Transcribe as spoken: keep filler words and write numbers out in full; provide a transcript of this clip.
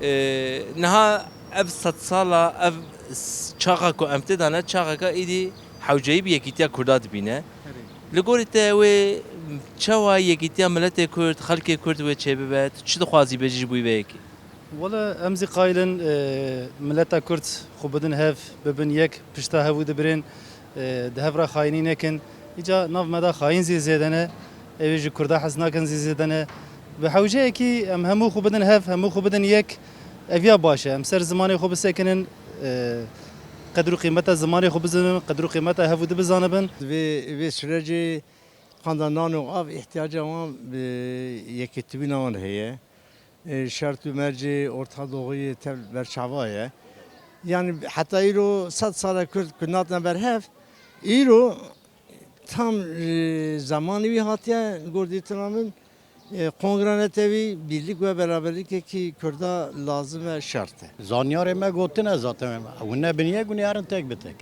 Ee, niha ev sedsala, ev s-, çaxa ku em tê de ne, çaxeka êdî hewceyî bi yekîtiya Kurda dibîne. Li gorî te wê çawa yekîtiya miletê Kurd, xelkê Kurd wê çêbibe? Tu çi dixwazî bêjî ji bo vê yekê? Wele em zî qayil in, e, mileta Kurd xwe bidin hev, bibin yek, pişta hev û dibirên, e, di hev re xayînî nekin. Îca nav me de xayîn zî zêde ne, ew ê ji Kurda hez nakin zî zêde ne. Bi hewceyekî em hemû xwe bidin hev, hemû xwe bidin yek, ev ya baş e. Em ser zimanê xwe bisekinin, e, qedr û qîmeta zimanê xwe bizanibin, qedr û qîmeta hev û di bizanibin. Vê, vê sürecê qanda nan û av ihtiyaca wan bi yekîtibîna wan heye. E, şert û mercê Orta Doğuyê tev berçava ye. Yani heta îro sed sal e Kurd ku natine ber hev, îro tam, e, zemanî wî hatiye, li gor dîtina min, e, kongre netewî, birlik ve beraberlikekî Kurda lazim e, şert e. Zanyarê me gotine zaten, hûn nebin yek, hûn ê herin tek bi tek.